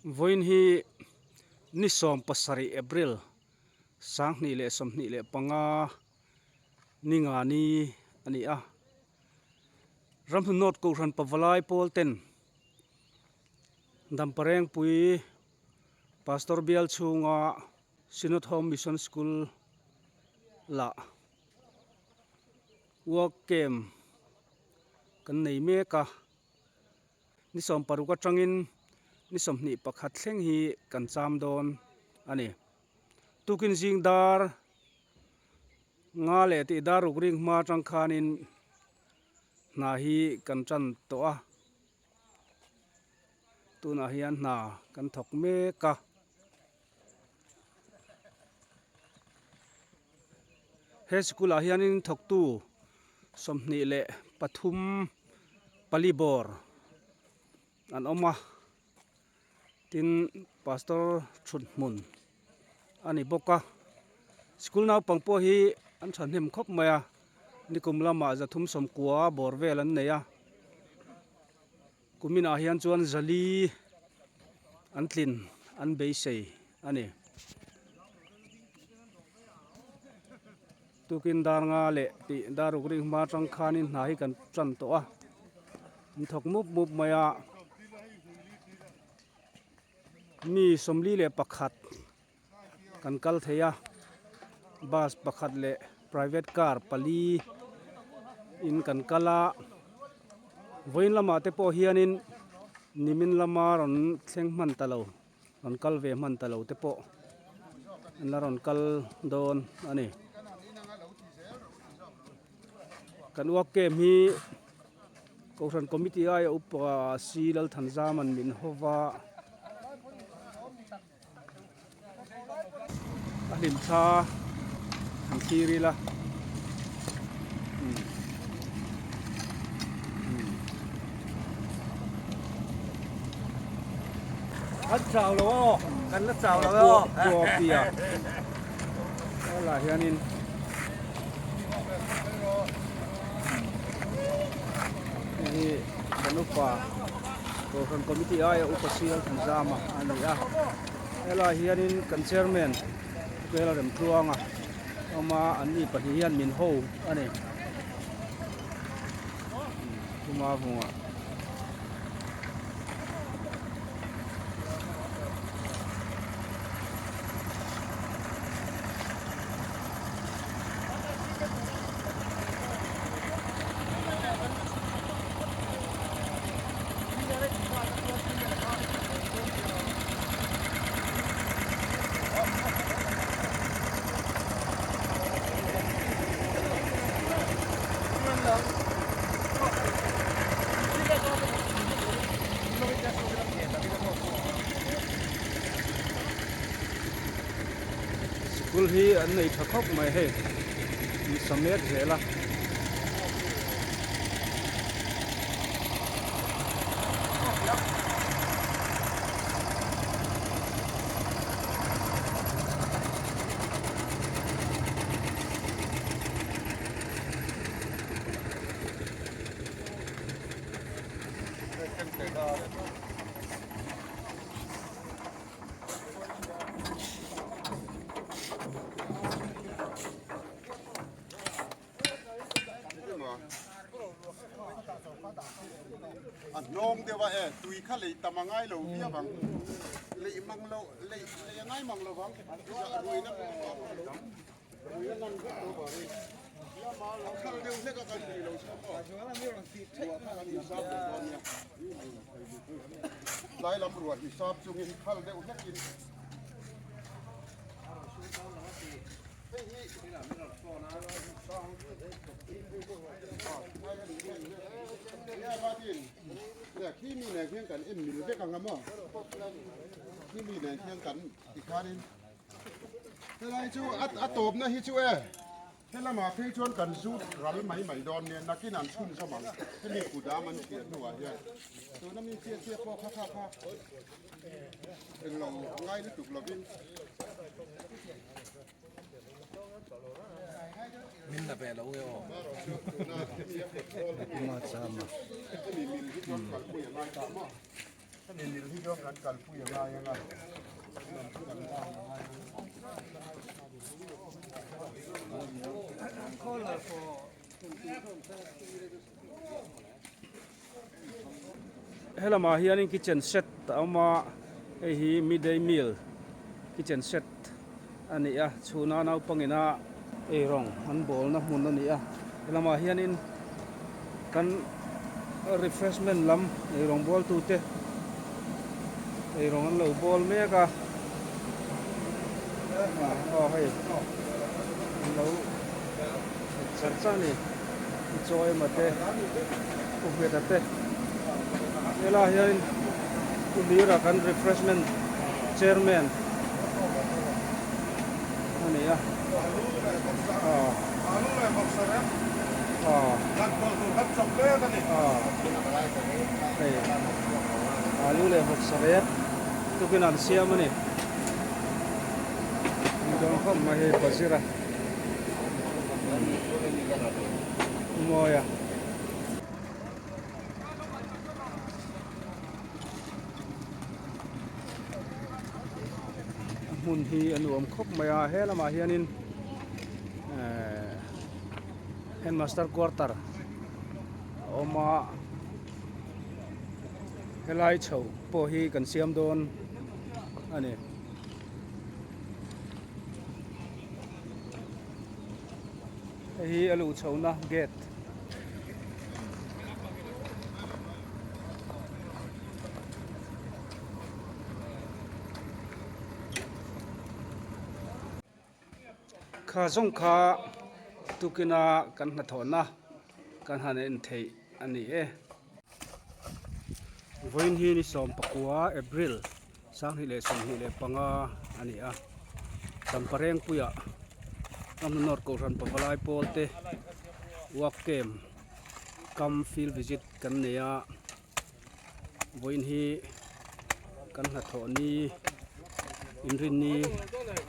Vawiin hi ni 17 April 2025 ni nga ni a ni a. Ramhlun North Kohhran Pavalai pawl ten Damparengpui Pastor bial chhunga Synod Home Mission School lah Work camp kan nei mek a, ni 16 atangin ni 21 thleng hi kan cham dawn a ni. Tukin zing dar nga leh tih dar ruk ring hma atang khanin hna hi kan tan tawh a, tunah hian hna kan thawk mek a. He sikul ah hianin thawktu 23 pali bawr an awm a tin pastor thut hmun a ni bawk a sikul naupang pawh hi an thahnem khawp mai a nikum lamah 390 bawr vel an nei a. Kuminah hian chuan 400 an tlin an beisei a ni. Tukin dar nga leh tih dar ruk ring hma atang khanin hna hi kan tan tawh a, an thawk mup mup mai a. Mi 41 kan kal thei a, bus pakhat leh private car pali in kan kal a, vawiin lamah te pawh hianin nimin lama rawn thleng hman ta lo rawn kal ve hman ta lo te pawh an la rawn kal dawn a ni. Kan uak kem hi Kohhran Committee aia upa C Lalthanzaman min hova. A hlim thla an thlir ila Kan chau lo aw kan la chau lo aw Puapia helai hianin hei hi kan upa Kohhran Committee aia upa sial Thanzama a ni a helai hianin kan chairman Pu Remtluanga awm a an ni pahnih hian min ho a ni Puma vunga. Sikul hi an nei tha khawp mai hei an sa mek zel a. A hnawng deuh a e tui kha lei tam a ngai lo viau ang lei mang lo lei lei a ngai mang lo vang ruihna ruihna ngam vek lo vang a khal deuh hlek a kan tui lo chu maw ruah kha kan insap ve dawn nia tlai lam ruah hisap chungin khal deuh hlekin Khi mi nen khian kan en mil vek ang a maw khi mi nen khian kan tikhanin helai chu a tawpna hi chu e helamah phei chuan kan zut ral mai mai dawn nia nakin an chhunzawm ang hemi kudam an chhiah hnuah hian tuna mi chiah chiah pawh kha kha kha englo ngai lutuk lovin Min la ve lo e aw. Ma chama. Hemi mil hi chuan kan kalpui a ngai ang a, lam chu kan lak a ngai ang. Helamah hianin kitchen set a awm a, hei hi midday meal kitchen set a ni a, chhuna naupangina eirawng an bawlna hmun a ni a, helamah hianin kan refreshment lam eirawng bawltute eirawng an lo bawl mek a, aw hei an lo char char a ni. Chaw emaw te Pu Hmeta te helaiah hianin Pu Lira kan refreshment chairman a ni a aw aw aw hei alu leh vawksa rep tukin an siam a ni an dawng khawp mai hei Pazira. Mawi a. A hmun hi a nuam khawp mai a he lamah hianin ehh headmaster quarter a awm a helai chho pawh hi kan siam dawn a ni. Hei hi a luh chhohna gate kha zawng kha tukina kan hnathawhna kan han en theih a ni e. Vawiin hi ni 19 April 2025 a ni a, Champarengpuia Ramhnu North Kohhran Pavalai pawl te work camp kam field visit kan nei a, vawiin hi kan hnathawh ni inrinni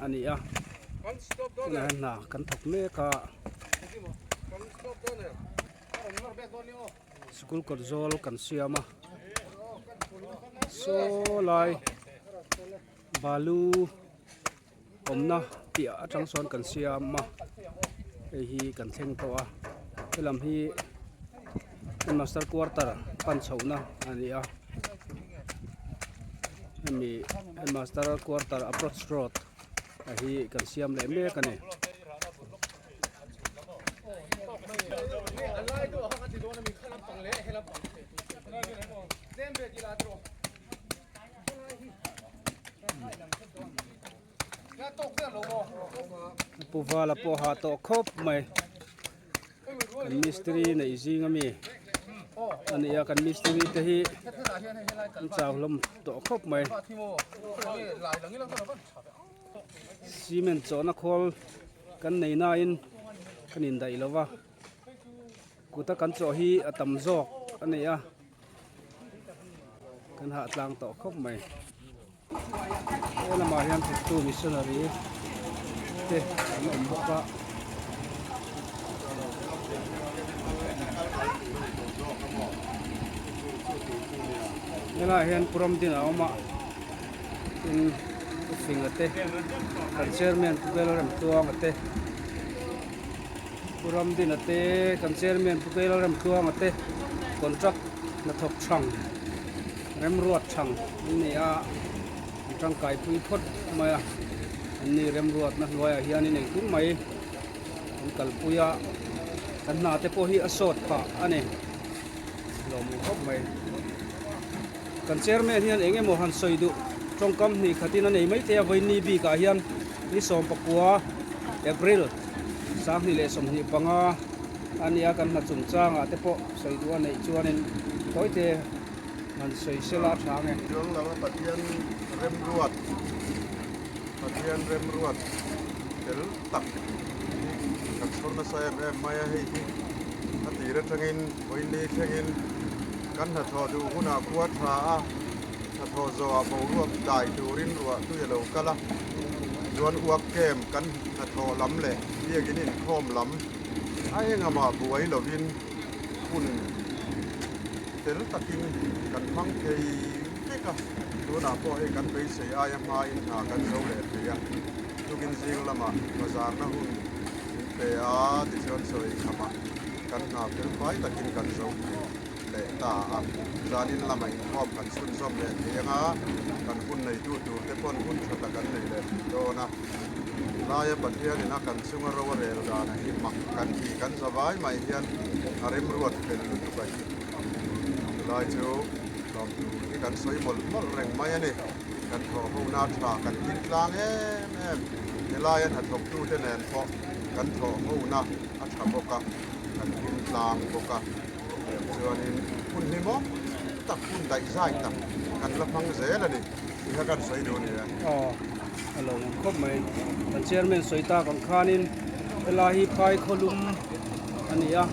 a ni a, tunah hian hna kan thawk mek a. Sikul kawt zawl kan siam a saw lai balu awmna piah atang sawn kan siam a hei hi kan thleng tawh a helam hi headmaster quarter pan chhohna a ni a hemi headmaster quarter approach road a hi kan siam leh mek a ni. Pu Vala pawh hah tawh khawp mai kan mistiri neih zing ami a ni a kan mistiri te hi an chau hlawm tawh khawp mai. Cement chawhna khawl kan nei nain kan indaih lo va kuta kan chawh hi a tam zawk a ni a kan hah tlang tawh khawp mai he lamah hian thawktu missionary te an awm bawk a. Helaiah hian Pu Ramdin a awm a. Tin Pu Finga te kan chairman Pu Kelalremtluanga te Pu Ramdina te kan chairman Pu Kelalremtluanga te contract hnathawk thang remruat thang an ni a an tangkai pui phawt mai a an ni remruatna hnuaiah hianin engkim mai an kalpui a kan hna te pawh hi a sawt phah a ni lawmawm khawp mai. Kan chairman hian eng emaw han sawi duh tawngkam hnih khatin a nei maithei a, vawiin ni bikah hian ni 19 April 2025 a nia kan hna chungchangah te pawh sawi duh a neih chuanin tawite han sawi sela a tha ang e. Chuang lo a Pathian remruat Pathian remruat tel tak hi kan chhawr nasa em em mai a, hei hi a tir atangin vawiin ni thlengin Kan hnathawh duh hunah khua tha a, hnathawh zawhah boruak dai turin ruah tui a lo kal a, chuan uak camp kan hnathawh lam leh biakin inkhawm lam a engamah buai lovin hun fel takin kan hmang thei vek a. a, tunah pawh hei kan beisei aia hmain hna kan zo leh thei a, tukin zing lamah bazarna hun min pe a, tichuan sawi khamah kan hna fel fai takin kan zo thei leh ta a, zanin lamah inkhawm kan chhunzawm leh thei anga kan hun neitu tur te pawn hun tha tak an nei leh thei dawn a. Laia Pathianin a kan chunga ro a rel danah hi mak kan tih kan za vai mai hian a remruat fel lutuk a hi. Chulai chu hlawm tur hi kan sawi mawlh mawlh reng mai a ni. Kan thawh hona tha kan hlim tlang em em. Helaia hnathawktute nen pawh kan thawh hona a tha bawk a, kan hlim tlang bawk a. Tiang chuanin hun hlimawm tak, hun daihzai tak kan la hmang zel a ni tih kha kan sawi duh a ni e. Aw, a lo ngam khawp mai. Kan chairman sawi tak ang khanin helai hi phai khawlum a ni a,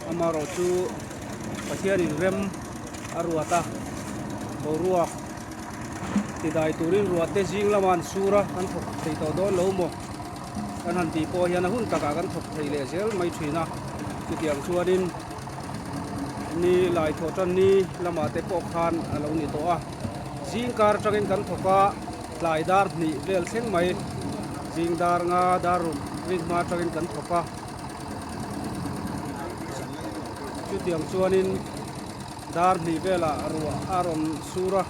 amaherawh chu Pathianin rem a ruat a, boruak tidai turin ruahte zing lama an sur a, kan thawk thei tawh dawn lo maw? Kan han tih pawh hian a hun takah kan thawk thei leh zel mai thin a, chutiang chuanin ni lai thawh tan ni lamah te pawh khan a lo ni tawh a, zing kar atangin kan thawk a, tlai dar hnih vel thleng mai, zing dar nga dar ruk rin hma atangin kan thawk a. Chutiang chuanin dar hnih velah ruah a rawn sur a,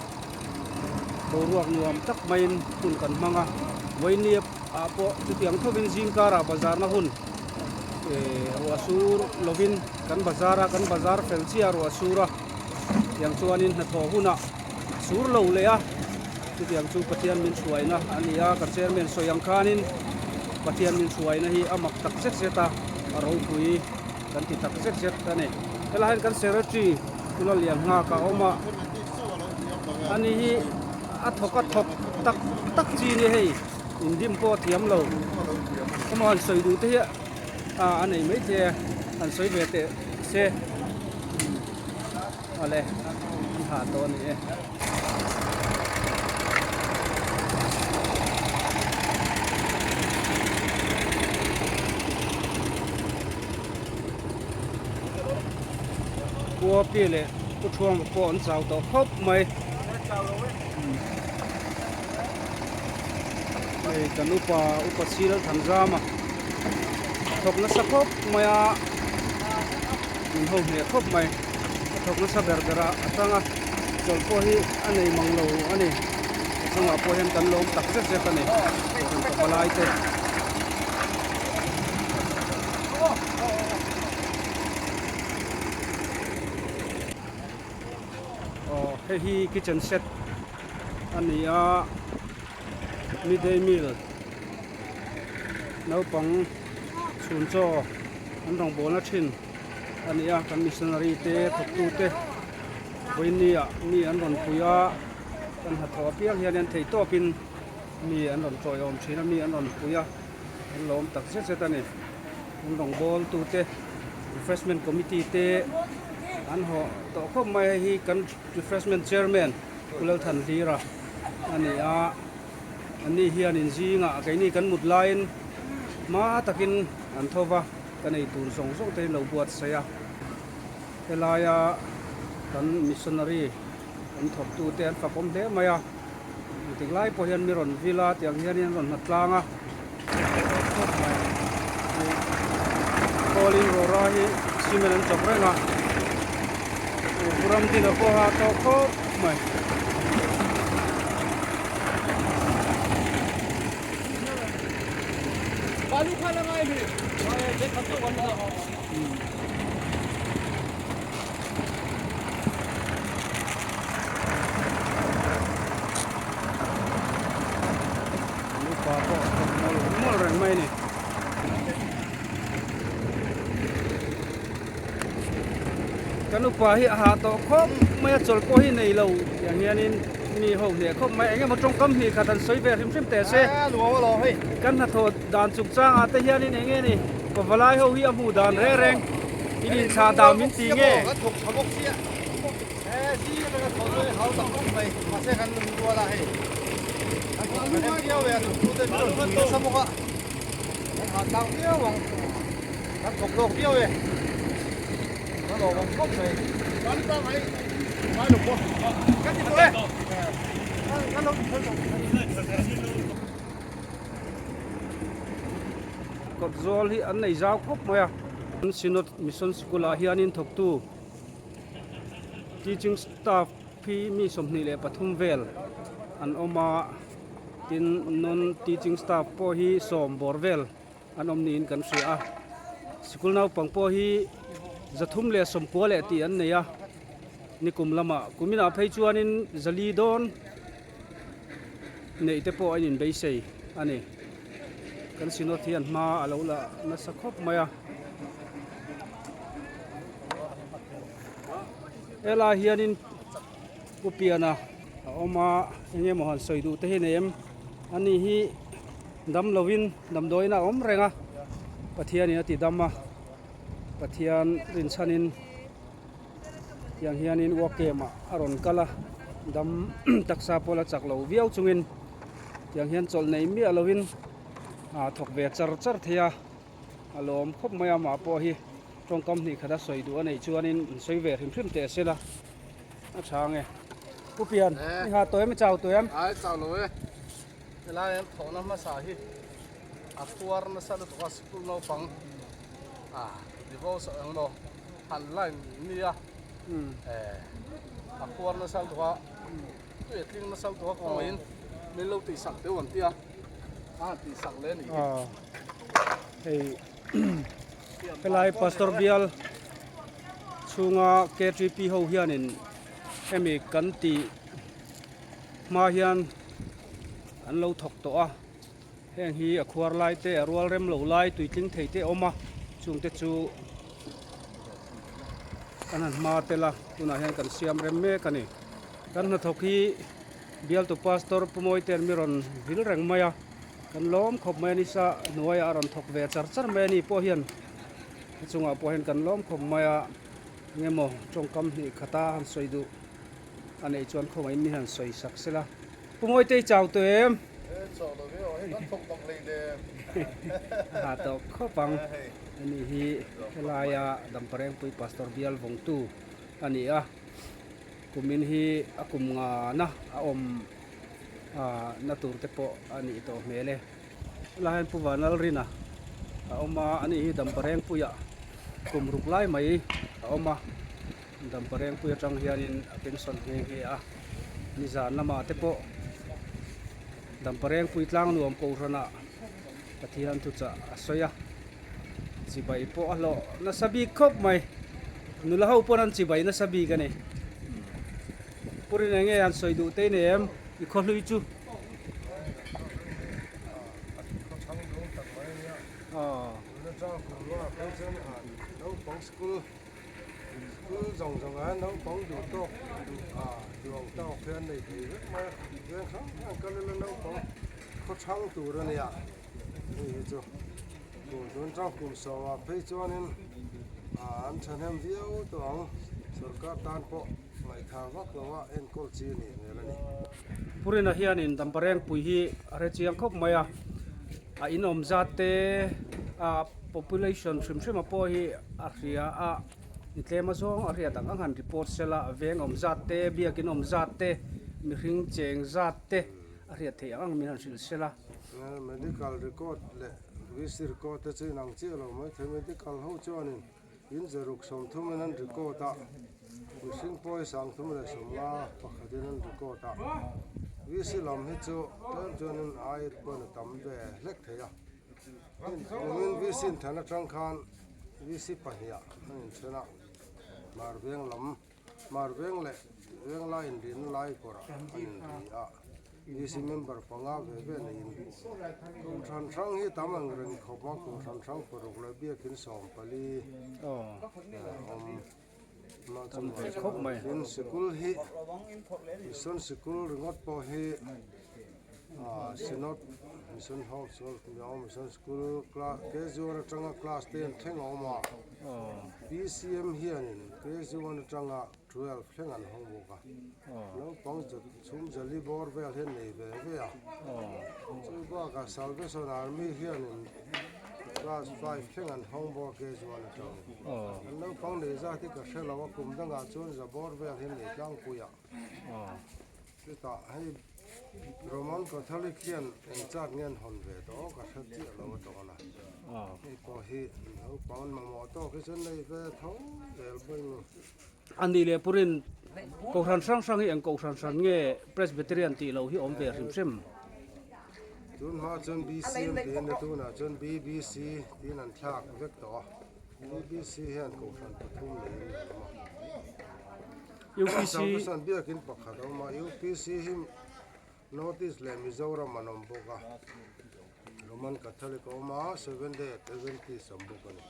boruak nuam tak maiin hun kan hmang a. Vawinia ah pawh chutiang thovin zingkarah bazarna hun eh ruah sur lovin kan bazar a, kan bazar fel chiah a ruah sur a. Tiang chuanin hnathawh hunah sur lo leh a, chutiang chu Pathian min hruaina a ni a, kan chairman sawi ang khanin Pathian min hruaina hi a mak tak zet zet a, a ropui kan ti tak zet zet a ni. Helai hian kan secretary tuna lian nghak a awm a, ani hi a thawk a thawk tak tak chi a ni hei, indim pawh a thiam lo, emaw han sawi duh te hi a nei maithei a, han sawi ve teh se. Awle an ha tawh a ni e. Kuapi leh Pu Thuama pawh an chau tawh khawp mai. Hei kan upa upa Sil Thanzama thawk nasa khawp mai a min ho hneh khawp mai a thawk nasa ber ber a a tang a chawlh pawh hi a nei mang lo a ni a chungah pawh hian kan lawm tak zet zet a ni kan pavalai te. Aw hei hi kitchen set a ni a midday meal naupang chhun chaw an rawngbawlna thin a ni a kan missionary te thawktu te vawiin ah mi an rawn pui a kan hnathawh apiang hian an theih tawpin mi an rawn tawiawm thin a mi an rawn pui a an lawm tak zet zet a ni an rawngbawltu te refreshment committee te an hawh tawh khawp mai hei hi kan refreshment chairman Pu Lalthanhlira a ni a anni hianin zingah keini kan mut laiin hma takin an tho va kan ei tur zawng zawng te in lo buatsaih a helaia kan missionary kan thawktu te an fakawm hle mai a engtik lai pawh hian mi rawn vil a tiang hianin an rawn hnat tlang a Kawlin rawra hi cement an chawp reng a ram din a pawh a tawk khawp mai. Nupa pawh a thawk mawlh mawlh reng mai a ni. Kan upa hi a hah tawh khawp mai a chawlh pawh hi nei lo tiang hianin mi ho hneh khawp mai eng emaw tawngkam hnih khat an sawi ve hrim hrim teh se. Kan hnathawh dan chungchangah te hianin eng nge ni pavalai ho hi a hmuh dan reng reng in inthlah dan min ti nge. Kawt zawl hi an nei zau khawp mai a. Synod Mission School ah hianin thawktu teaching staff hi mi 23 vel an awm a, tin non teaching staff pawh hi sawm bawr vel an awm niin kan hria a. Sikul naupang pawh hi 390 leh tih an nei a, nikum lamah kuminah phei chuanin 400 dawn neih te pawh a inbeisei a ni. Kan Synod hian hma a lo la nasa khawp mai a. Helai hianin Pu Piana a awm a, eng emaw han sawi duh te hi nei em? Ani hi dam lovin damdawiin a awm reng a, Pathianin a ti dam a, Pathian rinchhanin tiang hianin work camp ah a rawn kal a, dam taksa pawh la chak lo viau chungin tiang hian chawlh nei miah lovin a thawk ve char char thei a, a lawm khawp mai a mah pawh hi tawngkam hnih khat a sawi duh a neih chuanin an sawi ve hrim hrim teh se la a tha ang e. Pu Pian, i ha tawh em i chau tawh em? Ai chau lo e, helai an thawhna hmasa hi a khuar nasa lutuk a sikul naupang a divorce ang maw han line nia a khuar nasa lutuk a tui a tling nasa lutuk a kawngaiin min lo tihsak deuh an tia a han tihsak leh a nih hi. Hei helai pastor bial chhunga K_T_P ho hianin hemi kan tih hma hian an lo thawk tawh a. Heng hi a khuar lai te a rual rem lo lai tuitling thei te a awm a chungte chu kan han hma tel a tunah hian kan siam rem mek a ni. Kan hnathawk hi bialtu pastor Pu Mawitean mi rawn vil reng mai a kan lawm khawp mai a nisa hnuaiah a rawn thawk ve char char mai a ni pawh hian a chungah pawh hian kan lawm khawp mai a eng emaw tawngkam hnih khata han sawi duh a neih chuan khawngaihin mi han sawi sak sela. Pu Mawitei chau tawh em? A tawh khawp ang. Ani hi helaia Damparengpui Pastor Bial vawngtu a ni a. Kumin hi a kum ngana a awm na tur te pawh a nih tawh hmel e. Helai hian Pu Vanlalrina a awm a, ani hi Damparengpuiah kum ruk lai mai a awm a. Damparengpui atang hianin a pension nghe nghe a, nizan lamah te pawh Damparengpui tlang nuam kohhranah Pathian thuchah a sawi a, chibai pawh a hlawh nasa bik khawp mai, nula ho pawn an chibai nasa bik a ni. Purin eng nge han sawi duh te nei em i khawhlui chu? School zawng zawng ah naupang duh tawk duh a duang tawk hian nei thei vek mai a, veng hrang hrang kal ila naupang khaw chhang tur a nia hei hi chu kum tun tang kum sawmah phei chuanin ah an thahnem viau tawh ang sorkar tan pawh ngaihthah vak lo a enkawl chi a nih hmel a ni. Purina hianin Damparengpui hi a hre chiang khawp mai a, a inawm zat te a population hrim hrim a pawh hi a hria a, ni tlem a zawng a hriat ang ang han report sela a veng awm zat te biakin awm zat te mihring cheng zat te a hriat theih ang ang min han hrilh sela. Medical record leh VC record te chu inang chiah lo maithei medical ho chuanin in zaruk 30 in an record a, mihring pawi 350 pakhatin an record a, VC lam hi chu tlem chuanin ai pawn a tam ve hlek thei a. Kumin VC inthan atang khan VC pahniha an inthen a, Marveng lam, Marveng leh Venglai inrihna lai kawrah an inri a, VC member panga ve ve neiin Kohhran hrang hi tam ang reng khawp a, Kohhran hrang paruk leh biakin 14 a awm. Tin, sikul hi Mission sikul ringawt pawh hi Synod Mission House Mission School KG1 atanga class ten thleng a awm a, BCM hianin KG1 atanga 12 thleng an hawng bawk a, naupang chhum jali bawr vel hian nei ve ve a, chu bakah Salvation Army hianin class 5 thleng an hawng bawk a KG1 atangin. An naupang nei zat hi ka hre lo a, kum dangah chuan za bawr vel hian nei tlangpui a, chutah hei. Roman Catholic hian eng chak nge an hawn ve tawh ka hre chiah lo a dawn a. Hei pawh hi naupang an mamawh tawk hi chuan nei ve tho zel bawk a ni. A nih leh purin Kohhran hrang hrang hi eng Kohhran hran nge Presbyterian tih loh hi awm ve hrim hrim. Tun hma chuan BCM tiin a tunah chuan BBC tiin an thlak vek tawh a. BBC hian Kohhran pathum niin an awm a. UPC Changkhasan biakin pakhat a awm a, UPC hi North East leh Mizoram an awm bawk a, Roman Catholic a awm a, Seventh Day Adventist a awm bawk a ni.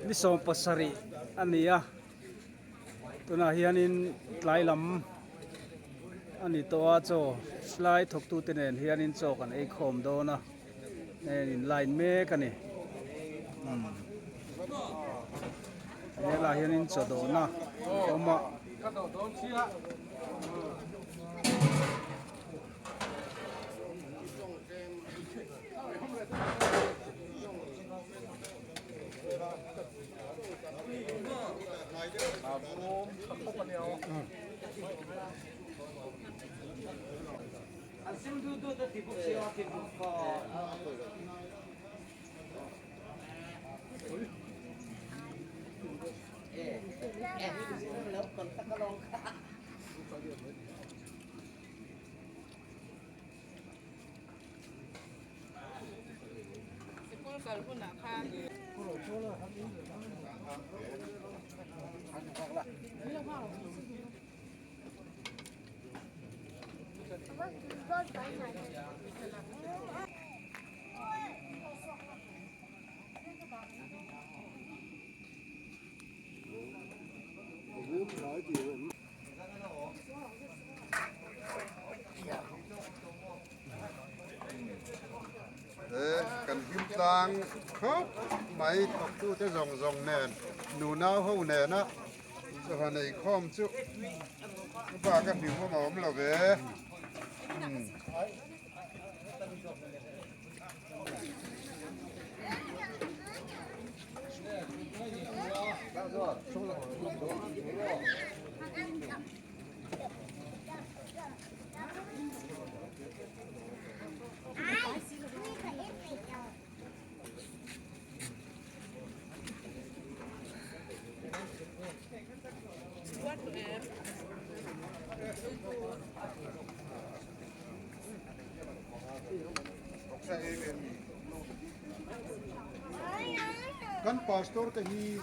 Ni 70 a ni a, tunah hianin tlai lam a ni tawh a chaw lai thawktute nen hianin chaw kan ei khawm dawn a heng in line mek a ni helaiah hianin chaw dawhna a awm a. Kan him tlang khawp mai thawktute zawng zawng nen nunau ho nena chawhma nei khawm chu bak a hlim awm a awm lo ve. Kan pastor te hi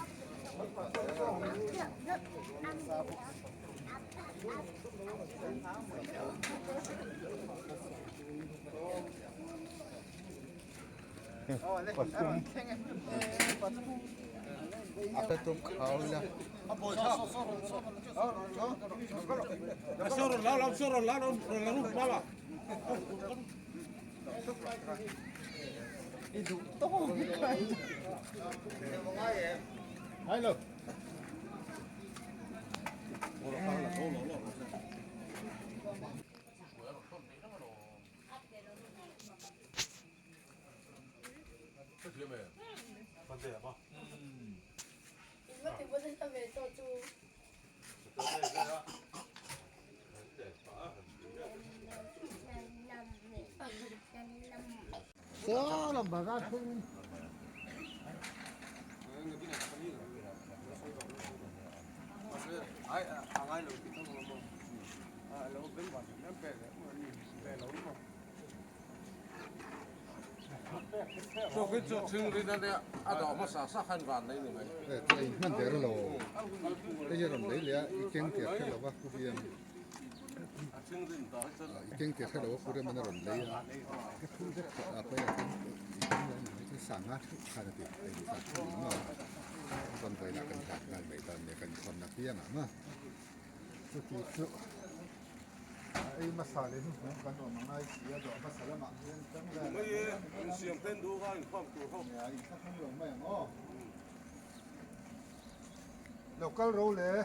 Local ro leh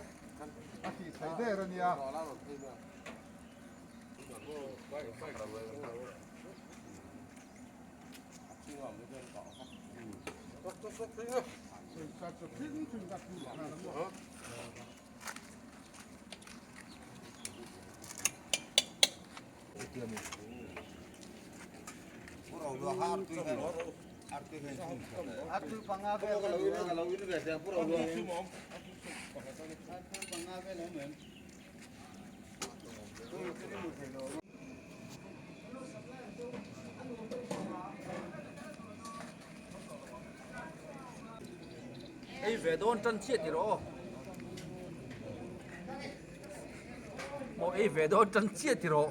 a tih theih der a nia. Ei ve dawn tan chiah tih rawh aw. Maw ei ve dawn tan chiah tih rawh.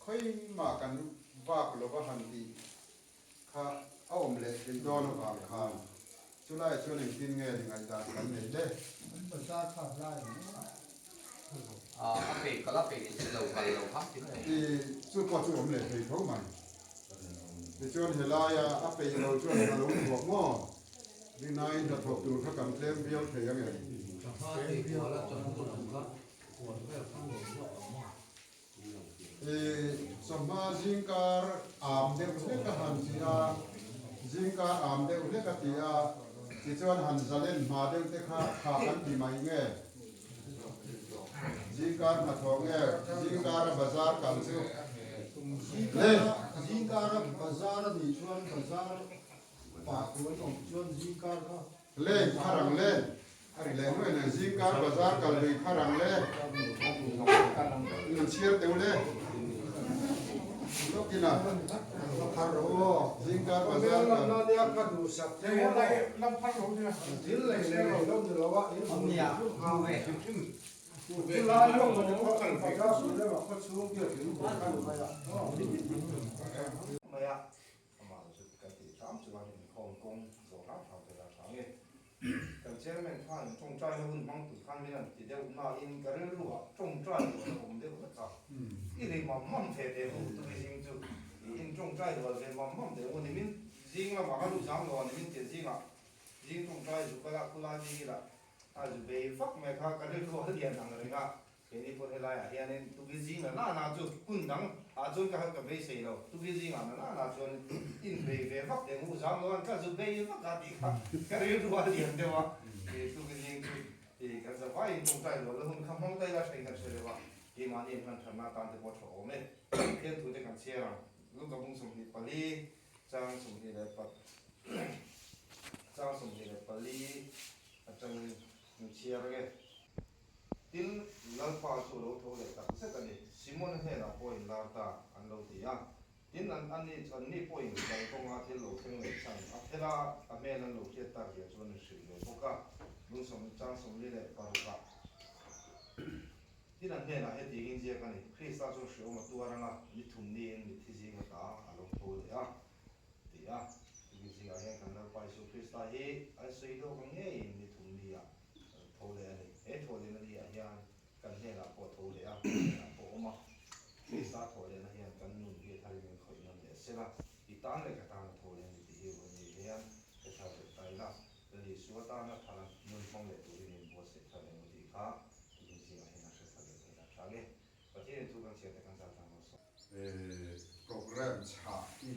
Khawimah kan vak lova han tih kha a awm leh thei dawn avang khan chulaiah chuan engtin nge ni ngaihdan kan nei le? I chu pawh chu awm leh thei tho mai. Tichuan helaia a peih lo chuan a lo thuak maw? Rinaiin hnathawk tur kha kan tlem viau thei ang em? I sawmhma zingkar am deuh hlek a han ti a, zingkar am deuh hlek a ti a, tichuan han zalen hma deuh te kha tha kan ti mai nge? Zingkar. Zingkar hnathawh nge zingkara bazar kal chu le? Zingkara bazar a nih chuan bazar pah tur an awm chuan zingkar kha. Le phar ang le. A ri leh nuai nen zingkar bazar kal lui phar ang le. In chhiar teuh le. Lawkin a. Phar rawh aw. Zingkar bazar kal. Lam nia ka duhsak thei a maw. Thil lei leh lei lo ni lo a in hmu hrim hrim kha. Chulai lawk a ni khaw bazar sui lama khaw chhung te a tling bawk a ni mai a. Mai a. Amah chu kan tih hram chuan inkhawm kawng zawh hram hram te la tha nge. Kan chairman khan tawngtaina hun hmang tur khan min han ti deuh nain ka rilru ah tawngtai rual a awm deuh hlek a. I ri mam mam ve teh u tui zing chu tiin tawngtai rual ve mam mam teh u nimin zing lamah ka luh zang lo a nimin piah zingah zing tawngtai zu kal a khulai zing ila a zu bei vak mai kha ka rilru a lian ang reng a. Keini pawh helaiah hianin tuki zinga nana chu hun dang ah chuan ka ka beisei lo, tuki zinga na nana chuan inbei ve vak teh mu zam lo an ka zu bei vak a tih kha ka rilru a lian deuh a, tuki zing chu kan za vaiin tawngtai rual la hun kha hmang ta ila hrein kan hre deuh a, keimahni in hman thatna atan te pawh a tha awm e. Pathian thu te kan chhiar ang, Luka bung 24 chang 24 chang 24 atangin min chhiar ang e. Tin, Lalpa chu lo tho leh tak zet a ni. Simona hnenah pawh in lar ta, an lo ti a. Tin, an ani chu anni pawhin kal kawnga thil lo thleng leh chhan a phel a, a hmel an lo hriat tak zia chu an inhrilh ve bawk a. Lungsawm chang 46 ah. Tin, an hnenah hetiangin ziak a ni, Krista chuan hreawm a tuar anga, ni thum niin mitthi zinga ta a lo tho leh a, ti a. Tumi zingah hian kan Lalpa Isua Krista hi an sawi lawk ang ngeiin ni thum ni-ah tho leh a ni. He tho lehna ni ah hian kan hnenah pawh tho leh a, kan hnenah pawh awm a. Krista tho lehna hian kan nun hi tharin min khawih nawn leh sela, i tan leh ka tan a tho leh a ni tih hi vawi ni hian ka thar leh ta ila, Lal Isua tana thara nun hmang leh turin in buatsaih thar eng tih kha tukin zingah hian a hre thar leh thei la tha nge. Pathianin thu kan chhiar te kan zah tlang lo saw. Programme chhah hi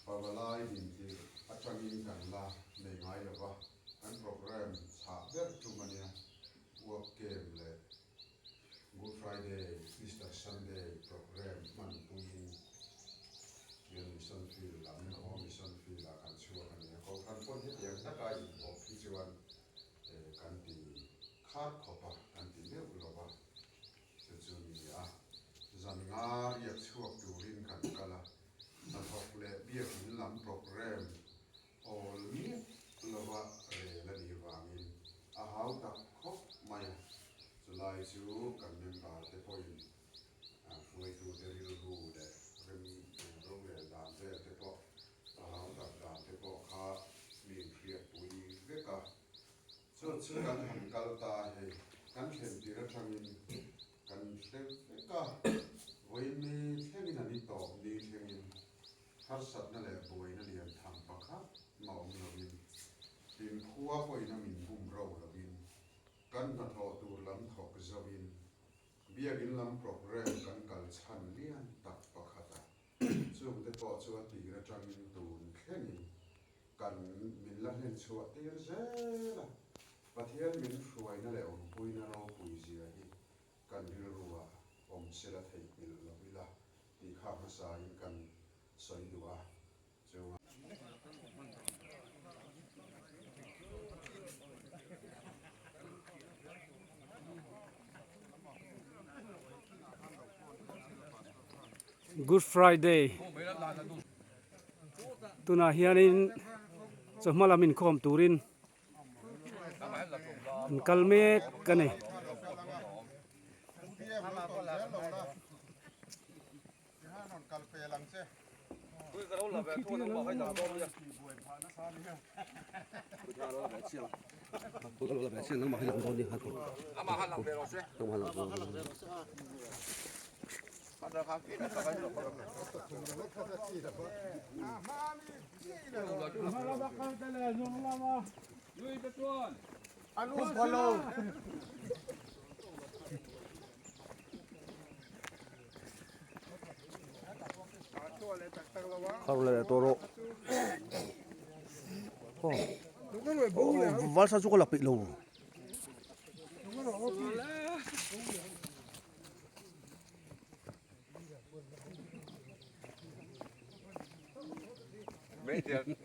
Pavalai dintir atangin kan la nei ngai lova, kan programme chhah ber tum a nia, Work Camp leh Good Friday, Easter Sunday programme hmanpuiin Rian Mission Field lam Home Mission Field-ah kan chhuak a nia. Kohhran pawn hetiang taka inbawk hi chuan kan ti khar khawp a, kan ti meuh lova. Chu chu ni a, zan nga riak chhuak turin kan kal a, hnathawk leh biakin lam programme awl miah lova rel a nih vangin a hau tak khawp mai a, chulai chu kan member te pawhin hruaitute rilru leh rem rorel dan vel te pawh a hau tak dan te pawh kha mi inhriatpui vek a. Chu chu kan han kal ta hei, kan thlen tir atangin kan hre vek a, vawiin ni thlengin an i tawp ni thlengin harsatna leh buaina lian tham pakhat mah awm lovin, tin khua pawhin a min bum ro lovin, kan hnathawh tur lam thawk zoin biakin lam programme kan kal chhan lian tak pakhat a, chungte pawh chu a tir atangin tun thlengin Kan min la hlen chhuah tir zel a, Pathian min hruaina leh awmpuina ropui zia hi kan rilruah awm sela theihnghilh lo ila tih kha hmasain kan sawi duh a, chunga. Good Friday tunah hianin chawhma lam inkhawm turin an kal mek a ni. Kan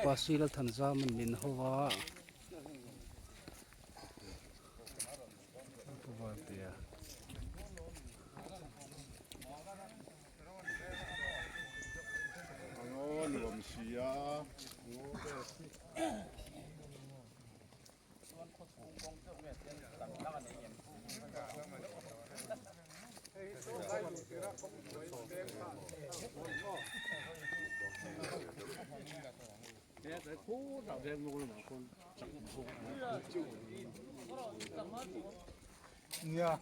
upa Sila Thanzam an min ho a Pu Valtea. Nuam sia. Nia.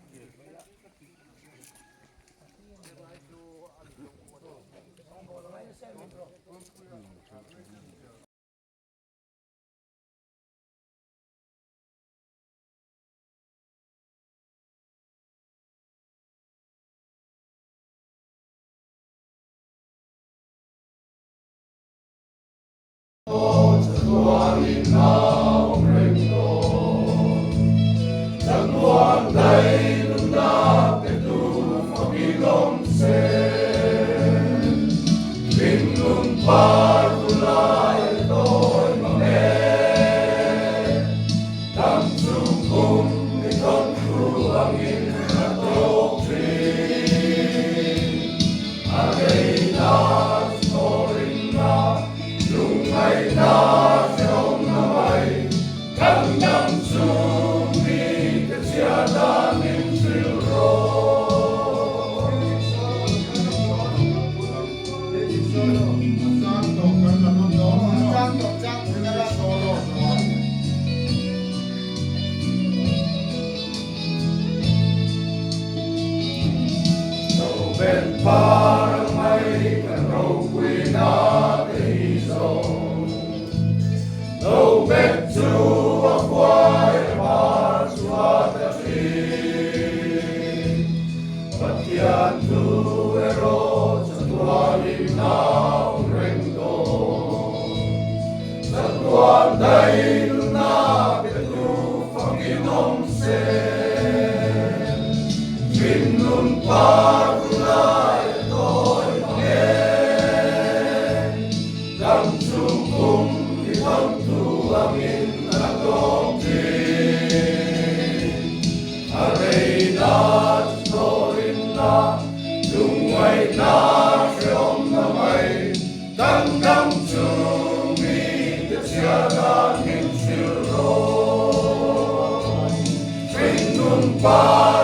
Hringnun par.